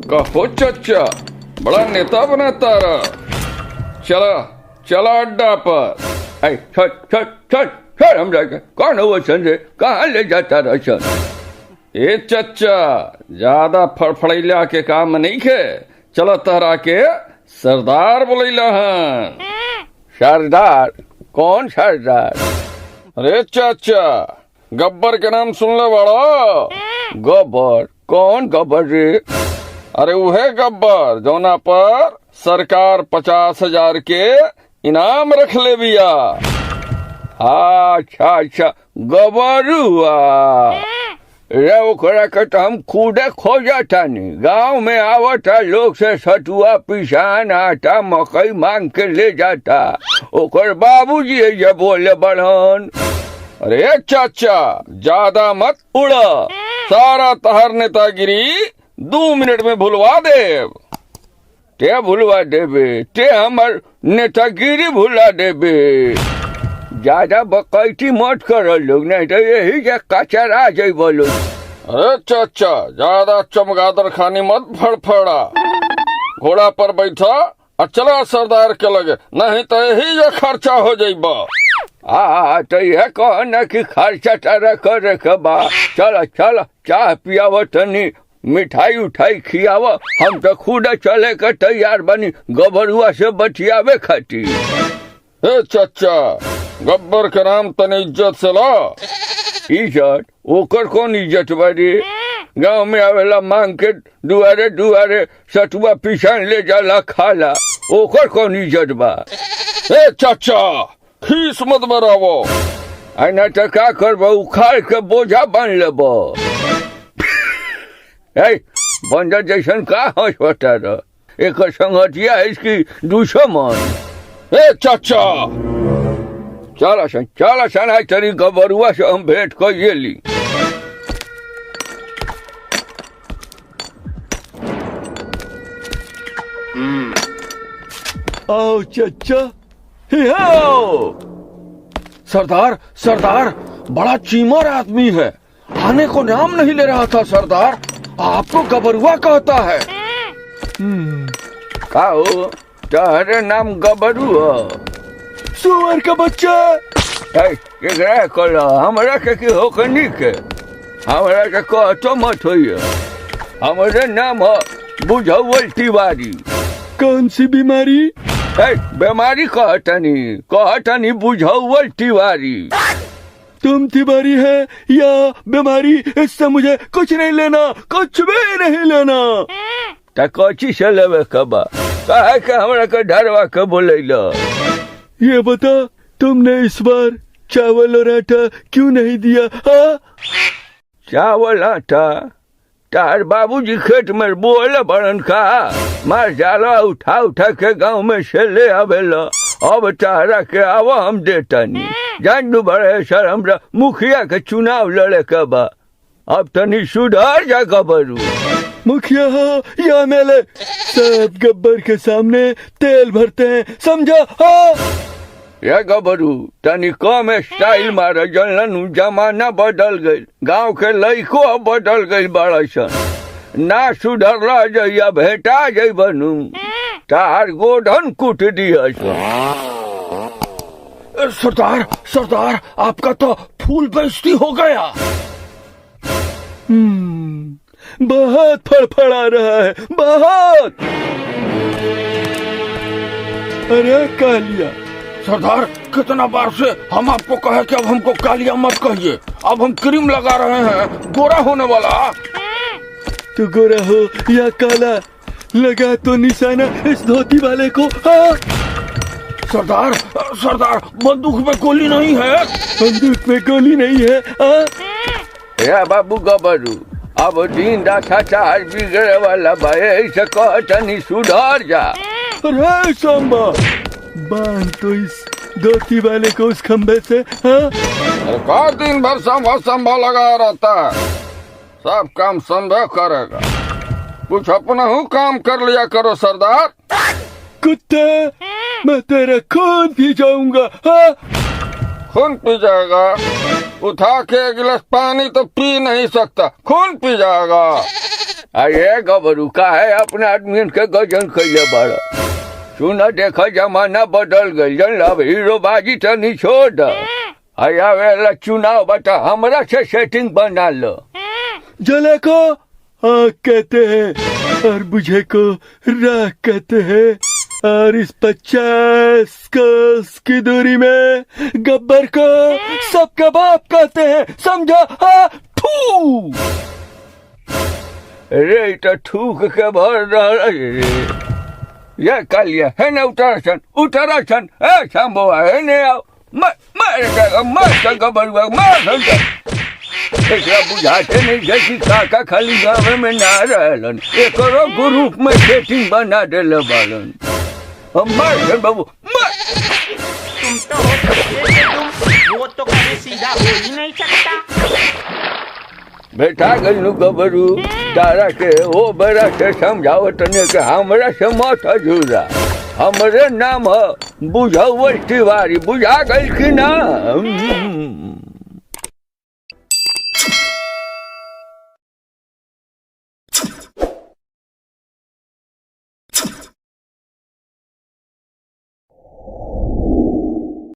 कहो चचा, बड़ा नेता बना तारा। चला चला अड्डा पर। ऐ छट छट छट छट, हम जाके कौन हो संजय, कहाँ ले जाता रह? ए चचा, ज्यादा फड़फड़ैला के काम नहीं खे। चलो तहरा के सरदार बोलैला हन। सरदार? कौन सरदार? अरे चाचा, गब्बर के नाम सुन ले बड़ो। गब्बर? कौन गब्बर रे? अरे उहे गब्बर जौना पर सरकार 50,000 के इनाम रख ले बिया। अच्छा अच्छा, गबरुआ रे, ओकरा के तो हम खुदे खोजतानी। गांव में आवता, लोग से सतुआ पिसान आटा मकई मांग के ले जाता। ओकर बाबूजी ये बोले बढ़न। अरे चाचा, ज्यादा मत उड़ा, सारा तहर नेतागिरी 2 मिनट में भुलवा देव। ते भुलवा देबे? ते हमर नेतागिरी भुला देबे? ज्यादा बकैती मत कर लोग, नहीं तो यही जे कचरा जइब लोग। अरे चाचा, ज्यादा चमगादड़ खानी मत फड़फड़ा, घोड़ा पर बैठा और चला सरदार के लगे, नहीं तो यही जे खर्चा हो जाइबा। आ तो यह कह न कि खर्चा तारा करे के बा। चल चल, चाय पियाव तनी, मिठाई उठाई खियाव। हम तो खुद चले के तैयार बनी गबरुआ से बतियावे खातिर। ए चाचा, गब्बर के नाम तने इज्जत से ला। इज्जत? ओकर कौन इज्जत बारी? गांव में आवेला, मांग के दुआरे दुआरे सतुआ पिसान ले जाला खाला, ओकर कौन इज्जत बा? ए चाचा, खीस मत बरावो। आना तो का करबो, उखाड़ के बोझा बांध लेबो। ए बंदर जैसन का हंसता रह, एक संगतिया है इसकी दुश्मन। ए चाचा, चल सन चल सन, है तरी गबरुआ से हम भेंट कर ली। आओ चचा, हो। सरदार सरदार, बड़ा चीमर आदमी है, आने को नाम नहीं ले रहा था सरदार, आपको गबरुआ कहता है। का हो, तहरे नाम गबरू हो? सुअर का बच्चा। एकरा कहल हमरा के की हो के के हमरा के कहतो मत होइए। हमरे नाम हो बुझौल तिवारी। कौन सी बीमारी? ए बीमारी कहतनी, कहतनी बुझौल तिवारी। तुम तिवारी है या बीमारी, इससे मुझे कुछ नहीं लेना, कुछ भी नहीं लेना। त कथी से लेवे के बा? काहे के हमरा के डरवा के बोलैलो? ये बता, तुमने इस बार चावल और आटा क्यों नहीं दिया? हाँ? चावल आटा तार बाबूजी खेत में बोले बड़न का मार जाला, उठा उठा के गांव में से ले आवेला। अब तारा के आवा हम देतनी। जान दू बड़े सर, हमरा मुखिया के चुनाव लड़े के बा, अब तनी सुधार जा गबरू। मुखिया हो या मेले, सब गब्बर के सामने तेल भरते हैं, समझा? हाँ? ये गबरू तनी कम स्टाइल मार, जनलन जमाना बदल गई, गांव के लइको अब बदल गई बड़ा सन। ना सुधरला जइया भेटा जइबनु, तार गोधन कूट दिया। सरदार सरदार, आपका तो फूल बेइज्जती हो गया। बहुत फड़फड़ा रहा है, बहुत। अरे कालिया। सरदार, कितना बार से हम आपको कहे कि अब हमको कालिया मत कहिए, अब हम क्रीम लगा रहे हैं, गोरा होने वाला। तू गोरा हो या काला, लगा तो निशाना इस धोती वाले को। हाँ? सरदार सरदार, बंदूक में गोली नहीं है। बंदूक में गोली नहीं है? हाँ? या बाबू गबरू, अब दिन दासा चार बिगड़े वाला भाई, ऐसे कहतनी सुधर जा। अरे सांबा, बांध तो इस धोती वाले को उस खंबे से। हाँ? का दिन भर संभा संभा लगा रहता है, सब काम संभव करेगा, कुछ अपना हूँ काम कर लिया करो सरदार। कुत्ते, मैं तेरा खून पी जाऊंगा। हाँ? खून पी जाएगा? उठा के एक गिलास पानी तो पी नहीं सकता, खून पी जाएगा। अरे गबरू, काहे अपने आदमी के गजन कैले बाड़? सुन, देख, जमाना बदल गई जन। अब हीरो बाजी तनी छोड़ द। अरे आवेला चुनाव बता, हमरा से सेटिंग बना लो। जले को आग कहते हैं और बुझे को राख कहते हैं, और इस 50 कोस की दूरी में गब्बर को सबका बाप कहते हैं, समझा? हाँ, थू। रे, ई तो थूक के भर रहल रे। ये कालिया है ने, उतर सन, उतर सन। ए शंभुआ, है ने आओ। मार मार मार गबरुआ, मार सन। एकरा बुझाते नहीं छै कि काका खाली गाँव में ना रहलन, एकरो ग्रुप में सेटिंग बना देले बालन। हम मार सन बाबू, मार। तुम तो हो कच्चे के दुम, वो तो कभी सीधा हो ही नहीं सकता। बेटा गलू गबरू, तारा के ओ बड़ा से समझावत तने के हमरा से मत हजूरा। हमरे नाम है बुझौल तिवारी, बुझा गइल कि ना?